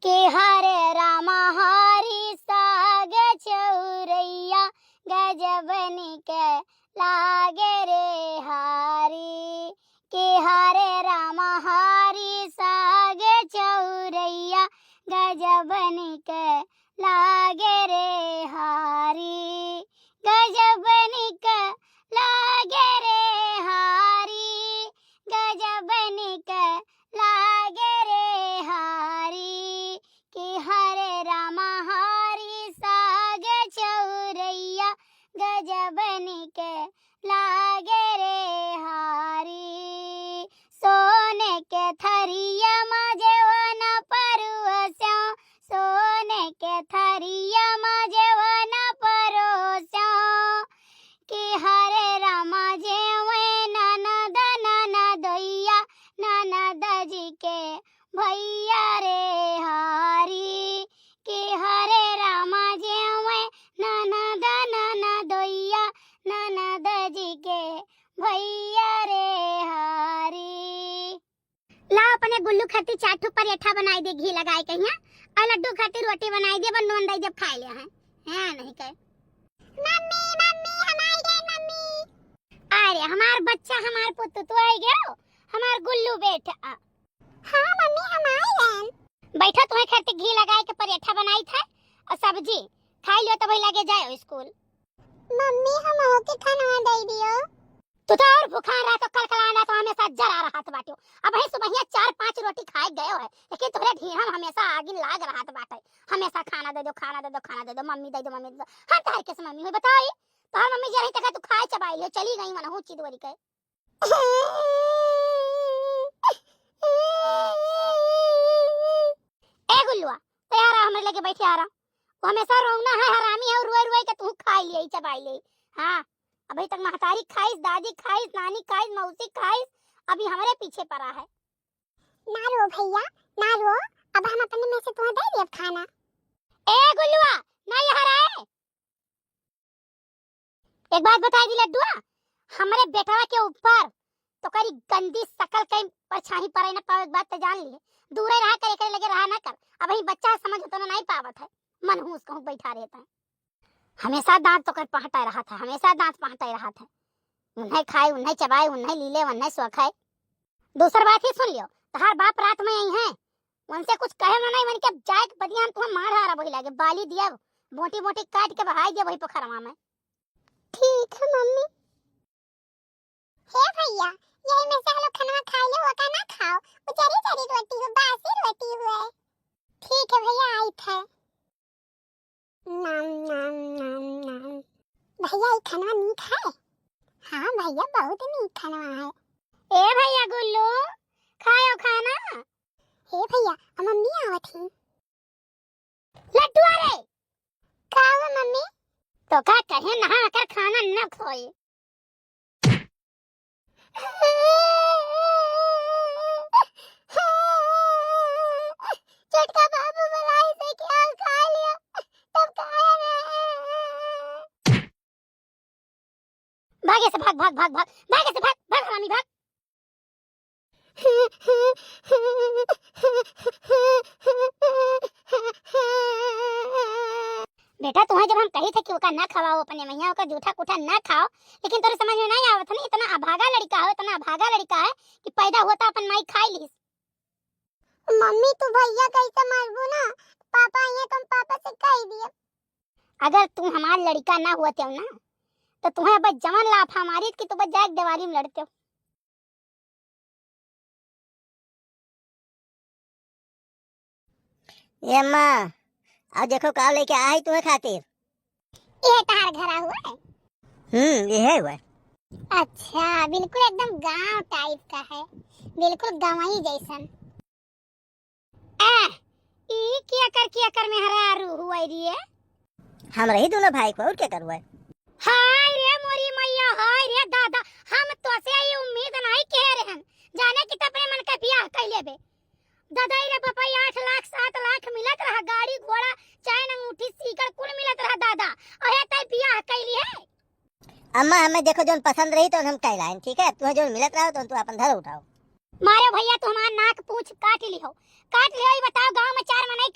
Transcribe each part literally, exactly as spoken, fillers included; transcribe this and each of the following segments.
कि हरे रामा हरी साग चौरैया, गजब निक लागे रे हरी। कि हरे रामा हरी साग चौरैया, गजब निक लागे रे हरी। गजब निक लागे रे हरी। गजब निक लागे रे हरी। कि हरे रामा हरी साग चौरैया, गजब निक लागे रे हरी। सोने के थरिया मा जेवन परोस्यो, सोने के थरिया मा जेवन परोस्यो। कि हरे रामा जेवे ननद ननदोइया, ननद जी के भैया रे हरी। कि हरे रामा जेवे ननद ननदोइया, ननद जी के भैया रे हरी। ला अपने गुल्लू खातिर चार ठो परेठा बनाई दे घी लगाए के हियाँ, और लड्डू खातिर रोटी बनाई दे, बस नून दे दे खाए ले हैं। हैं नहीं कहे। मम्मी, मम्मी, हम आई गए मम्मी। अरे हमार बच्चा, हमार पुत, तू आई गयो, हमार गुल्लू बेटा। हाँ मम्मी, हम आई गए। बैठा, तुम्हें खातिर घी लगाए के परेठा बनाई था और सब्जी खाई लियो, तब लगे जाओ स्कूल। मम्मी, हमहू के खाना दे दियो। तू तो और भूखान रहा, तो कलकलान रहा, तो हमेशा जरा रहत बाट्यो। अबहीं सुबहिया चार पाँच रोटी खाए गयो है, लेकिन तोहरे ढीढ़ा में हमेशा आगिन लाग रहत बाटे। हमेशा खाना दे दो, खाना दे दो, खाना दे दो, मम्मी दे दो, मम्मी दे दो। हम तोहर कैसे मम्मी हुई बताई? तोहर मम्मी जे रही तका तू खाए चबाई लियो, चली गई मनहू चिदवरी के। ए गुल्लुआ, तो यार हमरे लगे बैठे आ रहा। वो हमेशा रोना है, हरामी है, रोए रोए के तू खाई ले, चबाई ले। हाँ, अभी तक महतारी खाइस, दादी खाइस, नानी खाइस, मौसी खाइस, अभी हमरे पीछे पड़ा है। ना रो भैया, ना रो, अब हम अपने में से तुम्हें दे देब खाना। ए गुल्लुआ, ना यहाँ रहे। एक बात बताई दी लड्डुआ, हमरे बेटवा के ऊपर तोकरी गंदी शकल के परछाई पड़े न पावे, एक बात तो जान लिए। दूरे रहा कर, एकरे लगे रहा ना कर। अबहीं बच्चा है, समझ तो नहीं पावत है, मनहूस कहूँ बैठा रहता है। हमेशा दांत तोकर पहटाए रहत है, हमेशा दांत पहटाए रहत है। उन्हें खाए, उन्हें चबाए, उन्हें लीले, उन्हें सोखे। दूसर बात ही सुन लियो, तहार बाप रात में आई हैं, उनसे कुछ कहे ना नहीं, उनके जाए के बदिया हम तुम्हें मार हारा वही लागे, बाली दिया, मोटी मोटी काट के बहाई दिया वही पोखरवा में। ठीक है मम्मी। हे भैया, यही में से हम लोग खनवा खा ले, वो का ना खाओ, वो जरी जरी रोटी हो, बासी रोटी हुए। ठीक है भैया, आई थे। नाम, नाम, नाम, नाम। भैया, ई खनवा नीक है? हाँ भैया, बहुत नीक खनवा है। ए भैया गुल्लू, खायो खाना। हे भैया, आ मम्मी आवत ही। लड्डू रे। का हुआ मम्मी? तो का कहे नहा कर खाना न खोए। छोटका बाबू बुलाई से क्या खा लिया, तब खाया ना। भागे से भाग, भाग, भाग, भाग, भागे से भाग, भाग हरामी भाग। बेटा, तुम्हें जब हम कही थे कि ओका ना खवाओ अपने मैया, ओका जूठा कूठा ना खाओ, लेकिन तोरे समझ में नहीं आवत है ना, इतना अभागा लड़का हो, इतना अभागा लड़का है कि पैदा हुआ था अपन माई खाई लीस। मम्मी, तू भैया कैसे मारबू ना, पापा आइए तो हम पापा से कह दिए। अगर तू हमार लड़का ना हुआ ना, तो तुम्हें अब जवन लाफा मारी कि तू बस जाके देवाली में लड़ते हो। ए अम्मा, आओ देखो का लेके आई तुम्हें खातिर। ये तहार घरा हुआ है? हम्म, ये है हुआ। अच्छा, बिल्कुल एकदम गांव type का है, बिल्कुल गंवई जैसन। ए, ई केकर, केकर मेहरारू हुए रे? हमरे ही दोनों भाई को, और केकर हुए? हाय रे मोरी मैया, हाय रे दादा, हम तोसे ई उम्मीद नहीं किहे रहन, जाने कि त अपने मन का बियाह कइ लेबे। दादा रे बापा, आठ लाख, सात लाख मिलत रहा, गाड़ी घोड़ा, चैन अंगूठी सीकड़ कुल मिलत रहा दादा, अहे तै बियाह कइ लिहे। अम्मा, हमें देखो जौन पसंद रही तो हम कह लाइन, ठीक है? तुम्हें जौन मिलत रहो तो तू अपन धर उठाओ। मारो भैया, तू हमार नाक पूछ काट लिहो, काट लिहो। ई बताओ, गांव में चार मनई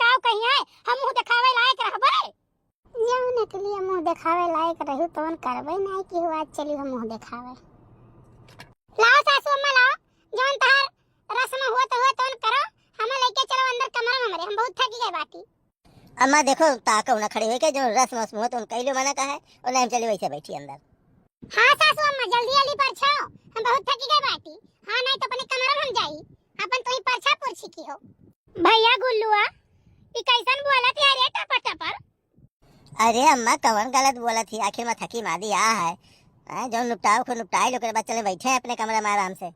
देखावे लायक रहू तवन करबे नाहीं कि हुआ, चली हम मुँह देखावे। लाओ सासू अम्मा लाओ, जौन तहार रस्म होत हुए तवन करो, हमें लेके चलो अंदर कमरा में हमरे, हम बहुत थकी गए बाटी। अम्मा देखो, ताको ना खड़ी होइके, जो रस्म वस्म होत उन कइलो मना का है, और नहीं हम चली वैसे बैठी अंदर। हाँ सासू अम्मा, जल्दी जल्दी परछाओ, हम बहुत थकी गए बाटी। हाँ, नहीं तो अपने कमरा में हम जाई, अपन तो ही परछा पुरछी की हो। भैया गुल्लुआ, ई कैसन बोलत है रे टपर टपर? अरे अम्मा, कवन गलत बोलत ही? आखिर में थकी मादी आ है, हैं? जौन निपटाव को निपटाई लो, ओकरे बाद चले बैठे हैं अपने कमरे में आराम से।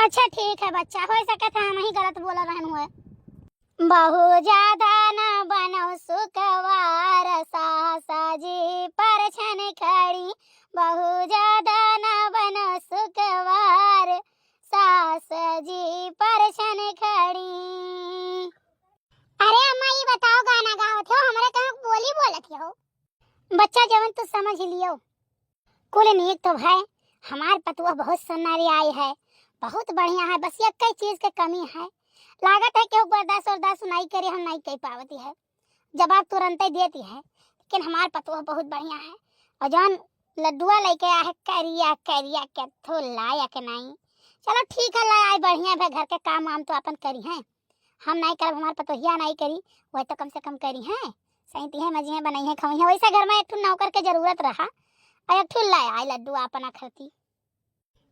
अच्छा ठीक है बच्चा, हो सकत है हम ही गलत बोला रहन हुए। बहु ज्यादा न बनो सुकवार, सास जी परछन खड़ी। बहु ज्यादा न बनो सुकवार, सास जी परछन खड़ी। अरे अम्मा, ई बताओ, गाना गावत हो, हमरे कहाँ बोली बोलत हो? बच्चा, जवन तू समझ लियो। कुल नीक तो है, हमार पतुआ बहुत सन्नारी आई है, बहुत बढ़िया है, बस यक्कै चीज के कमी है। लागत है केहू बर्दाश्त वर्दाश्त नाहीं करे, हम नाहीं कर पावती है, जवाब तुरंते देती है, लेकिन हमार पतुआ बहुत बढ़िया है। और जौन लड्डुआ लेके आ है, करिया करिया के थो लायक नाहीं। चलो ठीक है, ला आई, बढ़िया है, घर के काम वाम तो अपन करी हैं, हम नाहीं करब, हमार पतोहिया नाहीं करी, वह तो कम से कम करी हैं, सही तिहे मजिहे बनई है, खवई है। वैसे घर में एक ठो नौकर के जरूरत रहा, और एक ठो ले आई लड्डू अपना खरती।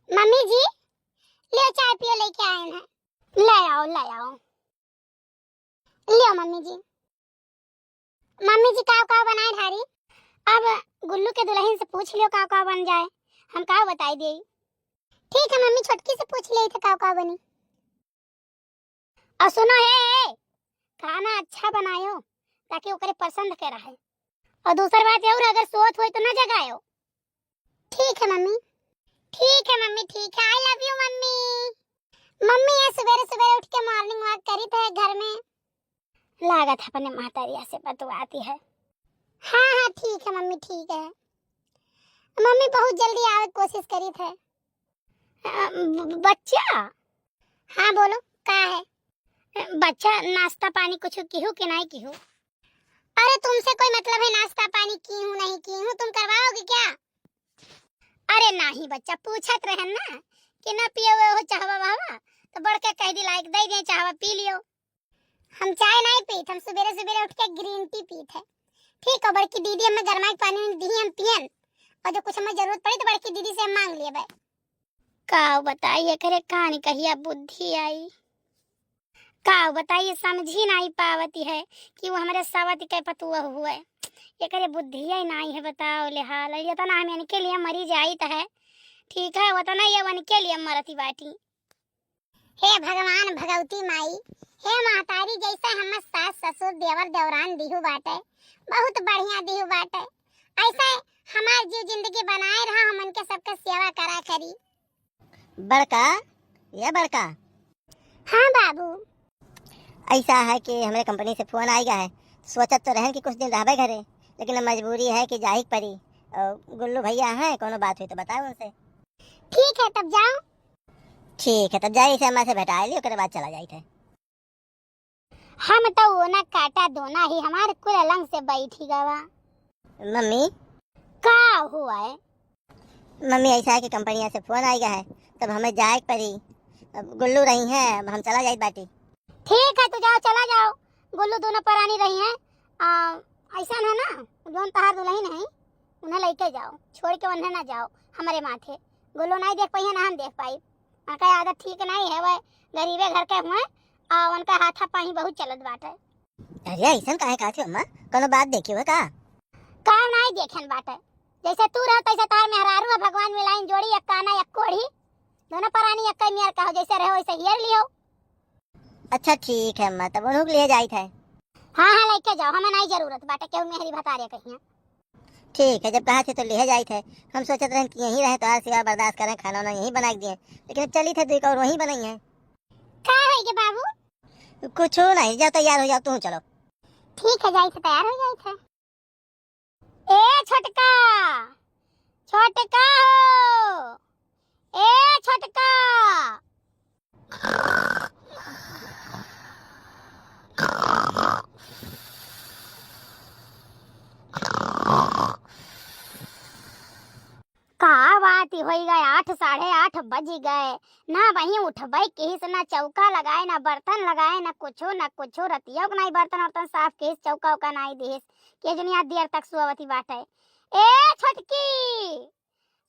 मम्मी जी, ले चाय पियो, लेके आए हैं। ले आओ, ले आओ। लियो मम्मी जी। मम्मी जी, काव काव बनाए ढारी? अब गुल्लू के दुल्हन से पूछ लियो काव काव बन जाए, हम काव बताई देई। ठीक है मम्मी, छोटकी से पूछ ले थे काव काव बनी। और सुनो हे, खाना अच्छा बनायो ताकि ओकरे पसंद के रहे। और दूसर बात और, अगर सोत होई तो ना जगायो। ठीक है मम्मी। ठीक है मम्मी, ठीक है। I love you मम्मी। मम्मी ये सुबेरे सुबेरे उठ के morning walk करी थे घर में। लागत है अपने महतरिया से बतुआती है। हाँ हाँ ठीक है मम्मी, ठीक है। मम्मी बहुत जल्दी आवे के कोशिश करी थे। अ, ब-, बच्चा। हाँ बोलो, का है? बच्चा, नाश्ता पानी कुछ किहू कि नाहीं किहू? अरे तुमसे कोई मतलब है नाश्ता पानी की हूँ नहीं की हूँ, तुम करवाओगे क्या? अरे नाहीं बच्चा, पूछत रहन ना कि ना पियो हो चाहवा वाहवा, तो बढ़ के कह दी लायक दे दे चाहवा पी लियो। हम चाय नाहीं पीत, हम सुबेरे सुबेरे उठ के green tea पीत है। ठीक हो बड़की दीदी, हमें गरमा के पानी दी, हम पियन, और जो कुछ हमें जरूरत पड़ी तो बड़की दीदी से हम मांग लेबे। का बताई एकरे कान कहिया बुद्धि आई, का बताई समझी नाहीं पावती है कि वो हमरे सवत के पतुआ हुए, एकरे बुद्धिया ही नाहीं है। बताओ ले हाल, ये तो ना हम इनके लिए मरी जाइत है, ठीक है, वो तो ना ये उनके लिए मरती बाटी। हे भगवान भगवती माई, हे महतारी, जैसे हमर सास ससुर देवर देवरान दिहु बाटे, बहुत बढ़िया दिहु बाटे, ऐसे हमार जीव जिंदगी बनाए रहा, हमन के सबके सेवा करा करी। बड़का, ये बड़का। हाँ बाबू। ऐसा है कि हमरे कंपनी से फोन आइगा है, सोचत तो रहन कि कुछ दिन रहबे घरे, लेकिन अब मजबूरी है कि जाहिक पड़ी। और गुल्लू भैया हैं, कोनो बात हुई तो बताओ उनसे। ठीक है, तब जाओ। ठीक है, तब जाई से अम्मा से भेंटा ली, ओकरे बाद चला जाई थे। हम तो वो ना काटा दोना ही हमारे कुल अलंग से बैठी गवा। मम्मी। का हुआ है? मम्मी, ऐसा है कि कंपनिया से फोन आइगा है, तब हमें जाए के पड़ी। अब गुल्लू रही हैं, अब हम चला जाइत बाटी। ठीक है, तो जाओ, चला जाओ, गुल्लू दोनों परानी रही हैं। आ, ऐसा है ना, जौन तहार दुल्हन है, उन्हें लेके जाओ, छोड़ के उन्हें ना जाओ हमारे माथे। गुल्लू नाहीं देख पाई है, ना हम देख पाई। उनका आदत ठीक नाहीं है, वह गरीबे घर के हुए, आ उनका हाथा पाही बहुत चलत बाटे। अरे, ऐसन काहे कहत हो अम्मा? कोनो बात देखी हो का? का नाहीं देखेन बाटे? जैसे तू रहो, तैसे तार मेहरारू है, भगवान मिलाइन जोड़ी, एक काना, एक कोढ़ी। दोनों परानी एक नियर कहो, जैसे रहो, वैसे हियर लियो। अच्छा, ठीक है अम्मा, तब उन्हों के लिए जाइत है। हाँ, हाँ, लेके जाओ, हमें नाहीं जरूरत बाटे, केहू मेहरी भतारे कहिया। ठीक है, जब कहा थे तो लिहे जाइत है। हम सोचत रहन कि यहीं रहे, तोहार सेवा बर्दाश्त करें, खाना वाना यहीं बना के दिए, लेकिन अब चली थे, दुई का और वहीं बनाई है। का होई गे बाबू? कुछ नहीं, जाओ तैयार हो जाओ, तू चलो। ठीक है, जाइत है, तैयार हो जाइत है। ए छोटका, छोटका हो, ए छोटका। बजि गए, ना वहीं उठबइ किहिस, ना चौका लगाए, ना बर्तन लगाए, ना कुछो, ना कुछो। रतियो क नाहीं बर्तन वर्तन साफ किहिस, चौका उका नाहीं दिहिस। के जनिया देर तक सोवत ही बाटे। ए छोटकी,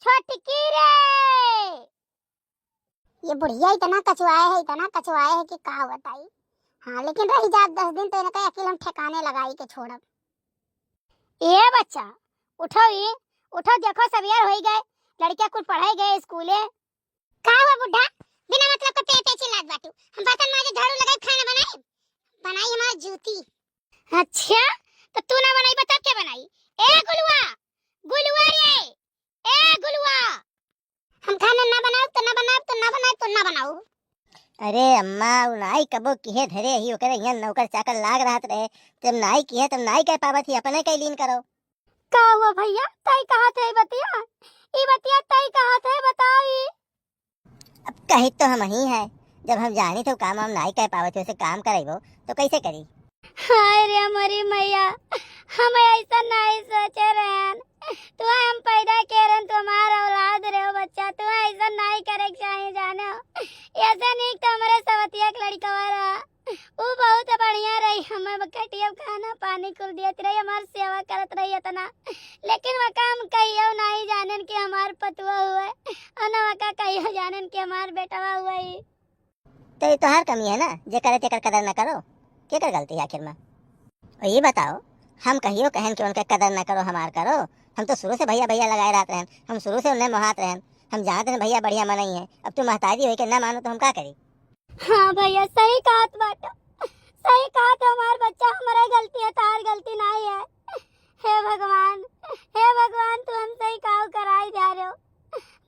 छोटकी रे! ये बुढ़िया इतना कचुआए है, इतना कचुआए है कि का बताई। हाँ, लेकिन रही जात दस दिन तो इनका अकिल हम ठिकाने लगाई के छोड़ब। ए बच्चा, उठो ई, उठो, देखो सबेर होइ गए, लड़किया कुल पढ़े गए स्कूले। का हुआ बुढ़ा, बिना मतलब के पे पे चिल्लात बाटू? हम बर्तन माजे, झाड़ू लगाई, खाना बनाई, बनाई हमार जूती। अच्छा, तो तू ना बनाई, बता के बनाई? ए गुलुआ, गुलुआ रे, ए गुलुआ। हम खाना ना बनाउब तो ना बनाउब तो ना बनाउब तो ना बनाउब। अरे अम्मा, उ नाई कबो किहे धरे ही, ओकरे हियां नौकर चाकर लाग रहत रहे, जब नाई किहे तब नाई कह पावत ही, अपने कह लीन करो। का हुआ भइया, तई कहत है बतिया? ई बतिया तई कहत है, बताओ ई। अब कही तो हमहीं है, जब हम जानी थे काम हम नाई कह पावत ही, ओसे काम करइबो तो कैसे करी? हाय रे मोरी मैया, हम अइसन नाहीं सोचे रहेन। तुहैं हम पैदा के रहेन, तू हमार औलाद रहे हो बच्चा, तुहैं अइसन नाहीं करे के चाही जाने हो। अइसे नीक तो हमरे सवतिया के लड़िकवा रहा, उ बहुत बढ़िया रही, हमें खटिया खाना पानी कुल देत रही, हमार सेवा करत रही इतना। लेकिन वका हम कहियो नाहीं जानेन कि हमार पतुआ हुए, और न वका कहियो जानेन कि हमार बेटवा हुए। तो ई तोहार कमी है ना, जे करे तेकर कदर न करो। केकर गलती है आखिर में? और ई बताओ, हम कहियो कहेन कि उनके कदर न करो, हमार करो? हम तो शुरू से भइया भइया लगाए रहत रहेन, हम शुरू से उन्हें मोहात रहेन, हम जानत रहेन भइया बढ़िया मनई है। अब तू महतारी होइके ना मानो तो हम का करी? हाँ भइया, सही कहत बाटो, सही कहत हो, हमार बच्चा, हमार गलती है, तोहार गलती नाहीं है। हे भगवान, हे भगवान, तू हमसे ही काव कराई जा रहे हो।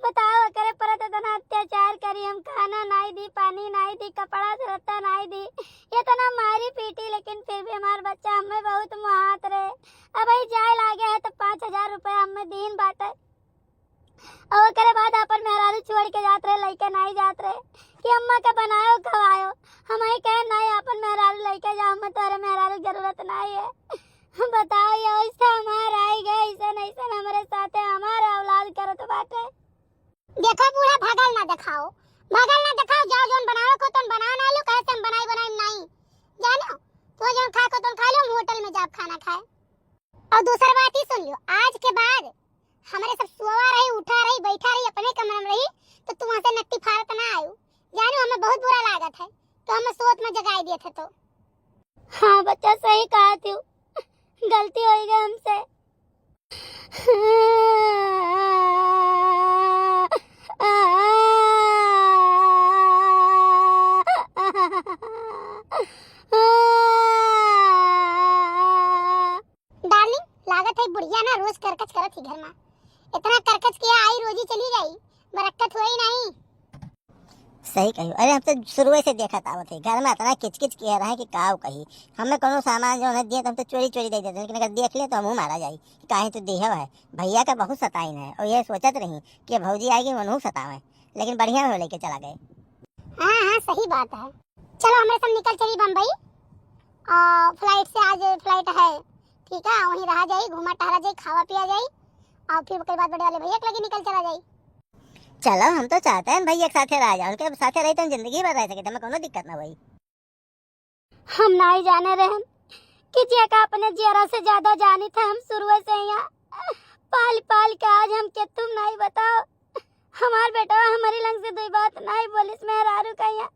बताओ, ओकरे परत इतना अत्याचार करी, हम खाना नाहीं दी, पानी नाहीं दी, कपड़ा लत्ता नाहीं दी, इतना मारी पीटी, लेकिन फिर भी हमार बच्चा हमें बहुत मोहात रहे। अबहीं जाए लागे है तो पाँच हजार रुपया हमें दीन बाटे, और ओकरे बाद आपन मेहरारू छोड़ के जात रहे, लइके नाहीं जात रहे कि अम्मा के बनायो खवायो। हमहीं कहे नाहीं, आपन मेहरारू लइके जाओ, हमें तोहरे मेहरारू के जरूरत नाहीं है। बताओ, ये अवस्था हमार आई गए, अइसन अइसन हमरे साथे हमार औलाद करत बाटे। देखो बूढ़ा, भगल ना देखाओ, भगल ना देखाओ, जाओ जौन बनावे को तौन बनाओ ना लो, कहे से हम बनाई बनाई नाहीं, जानो, तो जौन खाए को तौन खा लो, हम होटल में जाब खाना खाए। और दूसर बात ही सुन लियो, आज के बाद हमरे सब सोवा रही, उठा रही, बैठा रही, अपने कमरा में रही, तो तू वहाँ से नट्टी फारत ना आयु, जानो, हमें बहुत बुरा लागत है, तो हमें सोत में जगाई दिए थे तो। हाँ बच्चा, सही कहा तू, गलती होइ गई हमसे। डार्लिंग, लागत है बुढ़िया ना रोज करकच करत ही घर में। इतना करकच किया आई रोजी चली जाई, बरक्कत होई नहीं। सही कही। अरे हम तो शुरुए से देखत आवत है, घर में इतना किचकिच किया रहे कि काव कही। हमें कोनो सामान जो है दिए तो हम तो चोरी चोरी दे देते, लेकिन अगर देख ले तो हमहू मारा जाई कि काहे तू दिहव है। भइया का बहुत सताइन है और ये सोचत रही कि भौजी आएगी उनहू सतावे, लेकिन बढ़िया में लेके चला गए। हाँ हाँ, सही बात है। चलो हमरे सब निकल चली बम्बई, और फ्लाइट से आज फ्लाइट है, ठीक है, वहीं रहा जाई, घूमा टहरा जाई, खावा पिया जाई, और फिर ओकर बाद बड़े वाले भइया के लगे निकल चला जाई। चलो, हम तो चाहते हैं भइया के साथे रह जाओ, उनके साथे रही तो हम जिंदगी भर रह सके, तो हमें कोनो दिक्कत ना होई। हम नाहीं जाने रहेन कि जेका अपने जियरा से ज्यादा जानी थे, हम शुरुए से यहाँ पाल पाल के आज हम के तुम नाहीं बताओ। हमार बेटवा हमारी लंग से दुई बात नाहीं बोलिस मेहरारू का यहाँ,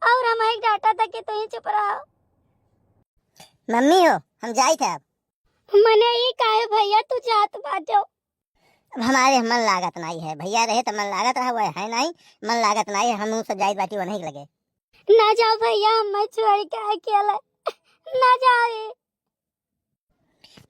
और हम एक डांटा था कि तू ही चुप रहो। मम्मी हो, हम जाई थे अब। मने ई काहे भइया तू जात बाटो? अब हमारे मन लागत नाहीं है, भइया रहे तो मन लागत रहा, वह है नाहीं, मन लागत नाहीं है, हम सब जाइत बाटी वहीं के लगे। ना जाओ भइया, हमें छोड़ के अकेले ना जाओ।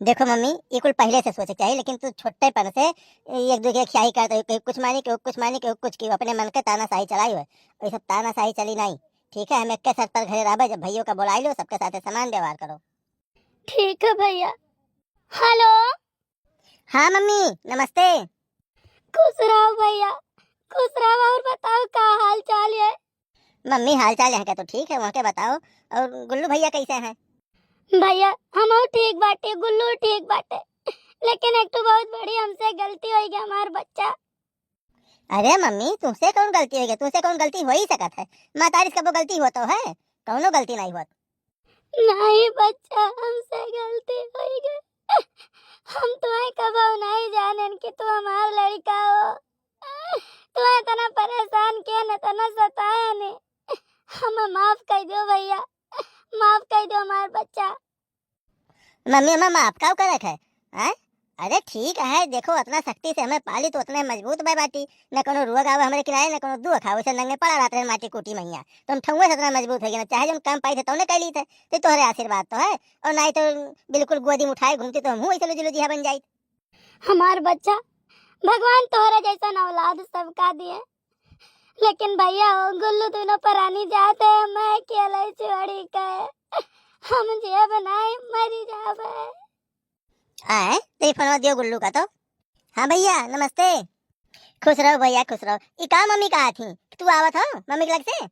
देखो मम्मी, ये कुल पहले से सोचे के चाहिए, लेकिन तू छोटे पन से एक दूसरे की खियाई करत रही, केहू कुछ मानी, केहू कुछ मानी, केहू कुछ, केहू अपने मन के तानाशाही चलाई हुए, वही सब तानाशाही चली नाहीं। ठीक है, हम एक के सर पर घरे रहबे, जब भइयों का बुलाई लो, सबके साथे समान व्यवहार करो। ठीक है भइया। हेलो। हाँ मम्मी, नमस्ते। खुश रहो भइया, खुश रहो। और बताओ का हाल चाल है? मम्मी, हाल चाल यहाँ के तो ठीक है, वहाँ के बताओ। और गुल्लू भइया कैसे हैं? भइया, हम ठीक बाटे, गुल्लू ठीक बाटे, लेकिन एक तो बहुत बड़ी हमसे गलती होइ गई, हमार बच्चा। अरे मम्मी, तुमसे कौन गलती होइ गै? तुमसे कौन गलती होइ ही सकत है? महतारी से कबो गलती होत है? कौनो गलती नाहीं होत। नाहीं बच्चा, हमसे गलती होइ गै। हम तुहैं कबो नाहीं जानेन कि तू हमार लड़िका हो। तुहैं इतना परेसान कियन, इतना सतायन। हमें माफ कइ दियो भइया, माफ कइ दियो हमार बच्चा। मम्मी, हमें माफ काउ करत है? हैं? अरे ठीक है, देखो, उतना सख्ती से हमें पाली तो उतने मजबूत भै बाटी। न कौनो रोग आवै हमरे किनारे, न कौनो दुख आवै, वैसे नंगे पड़ा रहत रहे माटी कूटी मइहाँ। तो हम ठउए से उतना मजबूत होइ गए, चाहे जौन काम पाई थे तौने कइ ली थे। तो तोहरे आशीर्वाद तो है, और नाहीं तो बिल्कुल गोदी में उठाए घूमती तो हमहूँ वैसे लुजी लुजिया बन जाइत। हमार बच्चा, भगवान तोहरा जैसन औलाद सबका दिए, लेकिन भइया हो, गुल्लू दूनो परानी जात है, मैं अकेले छोड़ी के हम जियब नाहीं, मरी जाबे। आए, तो ये फोनवा दियो गुल्लू का तो। हाँ भइया, नमस्ते। खुश रहो भइया, खुश रहो। ई का मम्मी कहा थी कि तू आवत हो मम्मी के लग से?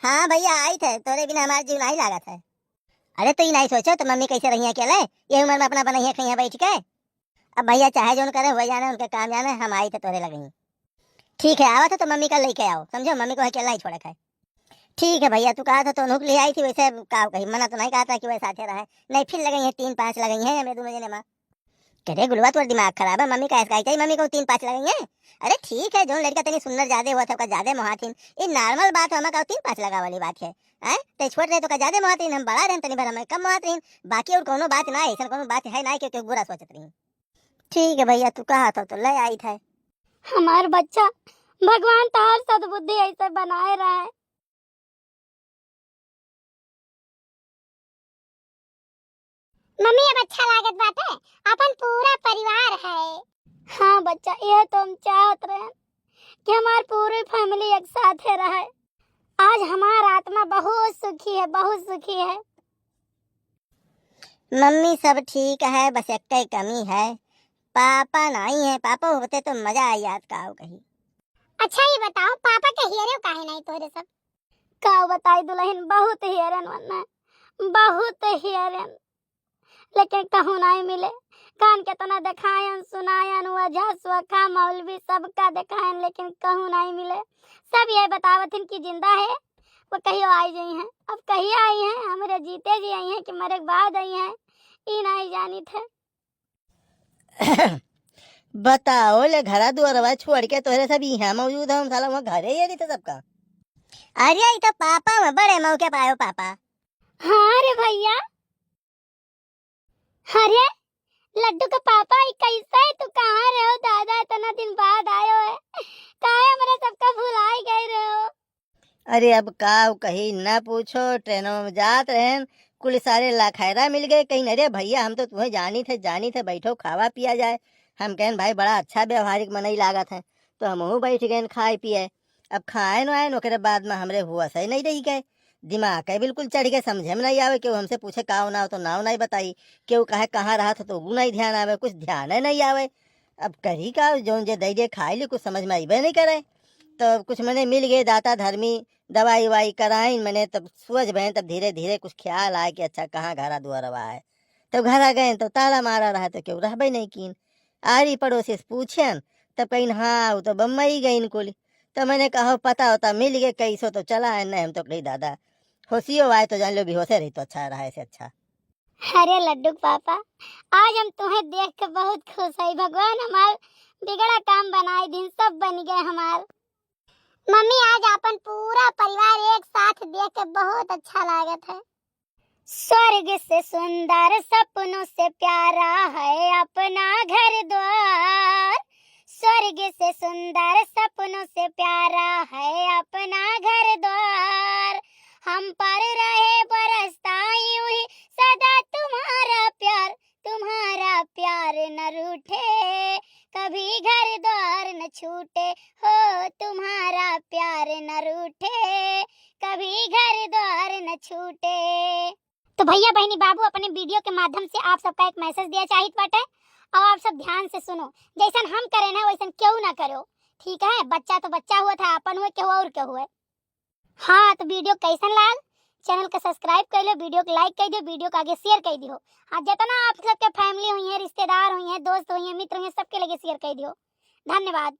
हाँ भइया, आइत है, तोरे बिना हमार जीव नाहीं लागत है। अरे, तू ई नाहीं सोचो तो मम्मी कैसे रही है अकेले, ये उम्र में अपना बनइया खइया बैठ के। अब भइया चाहे जौन करे, होइ जाने, उनके काम जाने, हम आइत है तोरे लगही। ठीक है, आवत है तो मम्मी का लइके आओ, समझो, मम्मी को अकेला नाहीं छोड़े खाए। ठीक है भइया, तू कहा था तो उन्हों के लिए आई थी, वैसे अब का कही, मना तो नाहीं कहा था कि वह साथे रहे, नाहीं फिर लगइहैं, तीन पाँच लगइहैं हमें दूनो जने मा। करे गुलुआ, तोर दिमाग खराब है, मम्मी का ऐसा चाहिए, मम्मी को तीन पाँच लगइहैं। अरे ठीक है, जौन लड़िका तनी सुन्नर जादे होत है, ओका जादे मोहात हीन, ये normal बात है, हमें का तीन पाँच लगावे वाली बात है। हैं? ते छोट रहे तो का जादे मोहात हीन, हम बड़ा रहेन तनी भर हमें कम मोहात हीन, बाकी और कौनो बात ना है, ऐसन कौनो बात है ना कि केहू बुरा सोचत रही। ठीक है भइया, तू कहा था तो ले आइत है। हमार बच्चा, भगवान तोहार सद्बुद्धि ऐसे बनाए रहे। मम्मी, अब अच्छा लागत बाटे, अपन पूरा परिवार है। हाँ बच्चा, यह तो हम चाहत रहे कि हमार पूरी family एक साथे रहे। आज हमार आत्मा बहुत सुखी है, बहुत सुखी है। मम्मी, सब ठीक है, बस एक कमी है, पापा नाहीं है। पापा होते तो मजा आई, याद का हो कही। अच्छा, ये बताओ, पापा के हियरे काहे नाहीं तोहरे सब? का बताई दुलहिन, बहुत हियरेन वन्ने, बहुत हियरेन, लेकिन कहूँ नाहीं मिले। कान केतना देखायन, सुनायन, वजह, सोखा, मौलवी, सबका देखायन, लेकिन कहूँ नाहीं मिले। सब यह बतावत हिन कि जिंदा है, वो कहियो आई जइहैं। अब कहिया अइहैं, हमरे जीते जी अइहैं कि मरे के बाद अइहैं, ई नाहीं जानित है। बताओ ले, घरा दुआरवा छोड़ के तोहरे सब इहाँ मौजूद हो, हम साला वहाँ घरे ही रही थे सबका। अरे, ई तो पापा में बड़े मौके पायो पापा। हाँ रे भइया। अरे लड्डू के पापा, ई कैसे है? तू कहाँ रहो दादा, इतना दिन बाद आयो है, काहे हमरा सबका भुलाई गए रहो? अरे अब का कही, न पूछो, ट्रेनवा में जात रहेन, कुल सारे लखैरा मिल गए, कहिन अरे भइया हम तो तुहैं जानित है, जानित है, बैठो खावा पिया जाए। हम कहेन भाई बड़ा अच्छा व्यवहारिक मनई लागत है, तो हमहू बैठ गएन खाए पिए। अब खाएन वाएन ओकरे बाद में हमरे होश ही नाहीं रहि गए, दिमाग ही बिल्कुल चढ़ गए, समझे में नाहीं आवे, केहू हमसे पूछे का नाव तो नाव नाहीं बताई, केहू कहे कहाँ रहत हो तो ऊ नाहीं ध्यान आवे, कुछ ध्यान ही नाहीं आवे। अब करी का, जौन जे दइ दे खाइ ली, कुछ समझ में अइबे नाहीं करे। तो कुछ मने मिल गए दाता धर्मी, दवाई उवाई कराइन मने, तब सोझ भएन, तब धीरे धीरे कुछ ख्याल आए कि अच्छा कहाँ घरा दुआरवा है। तब घरा गएन तो ताला मारा रहा तो केहू रहबे नाहीं कीन। आरी पड़ोसी से पूछेन, तब कहिन हाँ ऊ तो बम्बई गइन कुली। तो मने कहो पता होता मिल गए कैसो तो चला आएन, नाहीं हम तो कही दादा होशियो आए तो जान लो बेहोशे रही तो अच्छा रहा, ऐसे अच्छा। अरे लड्डू के पापा, आज हम तुहैं देख के बहुत खुश है। भगवान हमार बिगड़ा काम बनाए दिन, सब बन गए हमार। मम्मी, आज अपन पूरा परिवार एक साथ देख के बहुत अच्छा लागत है। स्वर्ग से सुंदर सपनों से प्यारा है अपना घर द्वार। स्वर्ग से सुंदर सपनों से प्यारा है अपना घर द्वार। हम पर रहे बरसता यूं ही सदा तुम्हारा प्यार, तुम्हारा प्यार न रूठे, कभी घर द्वार न छूटे, हो तुम्हारा प्यार न रूठे, कभी घर द्वार न छूटे। तो भइया, बहिनी, बाबू, अपने video के माध्यम से आप सबका एक message दिया चाहित बाटे, और आप सब ध्यान से सुनो, जैसन हम करेन है वैसन केहू ना करो, ठीक है? बच्चा तो बच्चा होत है, आपन होए, केहू और के होए। हाँ, तो video कैसन लाग? Channel के subscribe कइ लो, video के like कइ दियो, video के आगे share कइ दियो। हाँ, जितना आप सबके family हुइहैं, रिश्तेदार हुइहैं, दोस्त हुइहैं, मित्र हुइहैं, सबके लगे share कइ दियो। धन्यवाद।